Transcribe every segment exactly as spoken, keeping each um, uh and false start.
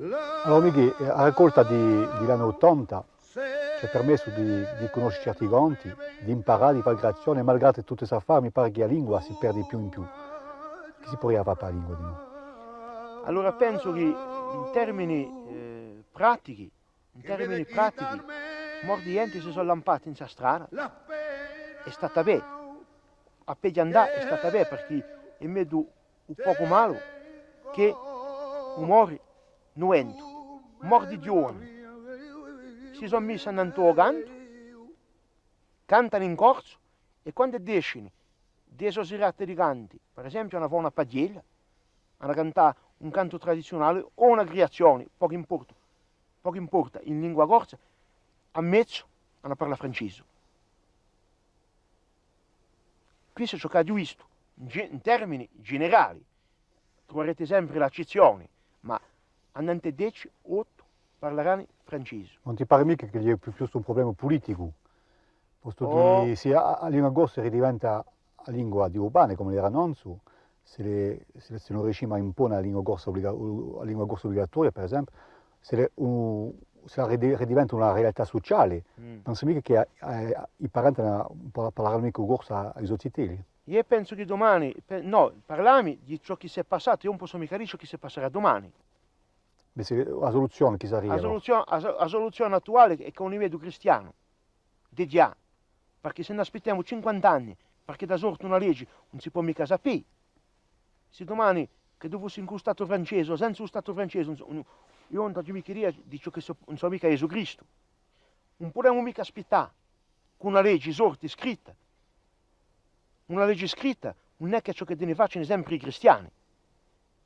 Allora, Michè, eh, a raccolta di, di l'annu ottanta ci hà permessu di, di cunnosce certi conti, d'imparà, di fà creazione, malgradu tutti st'affari, mi pare chì a lingua si perde più in più. Chì si puderia fà pà a lingua dinò? Allora, pensu chì in termini, eh, pratichi, in termini pratichi, morti ghjenti si sò lampati in sta strada, hè stata bè, à peghju andà hè stata bè, perchè hè megliu u pocu malu chè u mori nuventu. Morti ghjovani, si sò missi annantu à u cantu, cantanu in corsu, è quandu escini di e so sirate di canti, per esempiu, anu à fà una paghjella, anu à cantà un cantu tradiziunale o una criazione, pocu importa, pocu importa, in lingua corsa, à mezu anu à parlà francesu. Questu hè ciò ch'aghju vistu, in ge-, in termini generali. Truvarete sempre l'eccezzioni, ma annantu à dece, ottu parlarani francesu. Ùn ti pare micca chì hè più, più un prublema puliticu? Postu chì, oh, sì a, a lingua corsa ridiventa a lingua di u pane, cum'ella era nanzu, s'ellu, s'ellu, s'ellu ùn riescimu à impone a lingua corsa ubliga-, a lingua corsa ubligatoria, per esempiu, s'ellu, u-, s'ella ridi-, ridiventa una realità suciale, mm, ùn pensi micca chì, eh, i parenti anu, par-, parlaranu micca u corsu à, à i so zitelli. Eiu pensu chì dumani, pe-, nò, parlamu di ciò chì s'hè passatu, eiu ùn possu micca dì ciò chì si passarà dumani. Bè, sì, a suluzione chì saria, a suluzione, a so-, a suluzione attuale hè chì ùn vecu cristianu, digià, perchè s'è no aspittemu cinquanta anni, perchè dà sorte una lege, ùn si pò micca sapè. Sì dumani chì tù fussi incù u Statu francese o senza u Statu francese, ùn so-, ùn, eiu ùn t'aghju micca idea di ciò chì sò, ùn sò micca Ghjesù Cristu. Ùn pudemu micca aspittà chì una lege sorti scritta. Una lege scritta ùn hè chè ciò chì ne facini sempri i cristiani.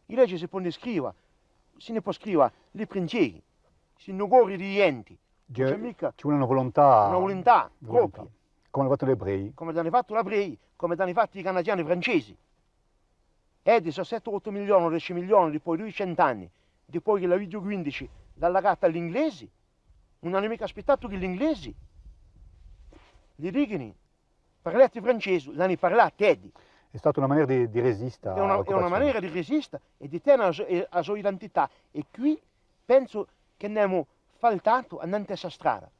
I legi si poni scriva, si ne pò scriva libri interi, si in u cori di i ghjenti, ùn ci hè micca, ci voli una vuluntà, una vuluntà, vuluntà propria. Cum'elli anu fattu l'ebrei. Cum'elli anu fattu l'ebrei, cum'elli anu fattu i canadiani francesi. È di sò sette, ottu milioni, dece milioni, dipoi dui centu anni, dipoi chì l'aviu quindici, l'anu lacata à l'inglesi, ùn anu micca aspittatu chì l'inglesi li dichini: parleti francesu, l'ani parlatu eddi. Hè stata una manera di, di resista à l'occupazione. Hè una, hè una manera di resista è di tena a so, a so identità. È quì pensu chì n'emu faltatu annantu à sta strada.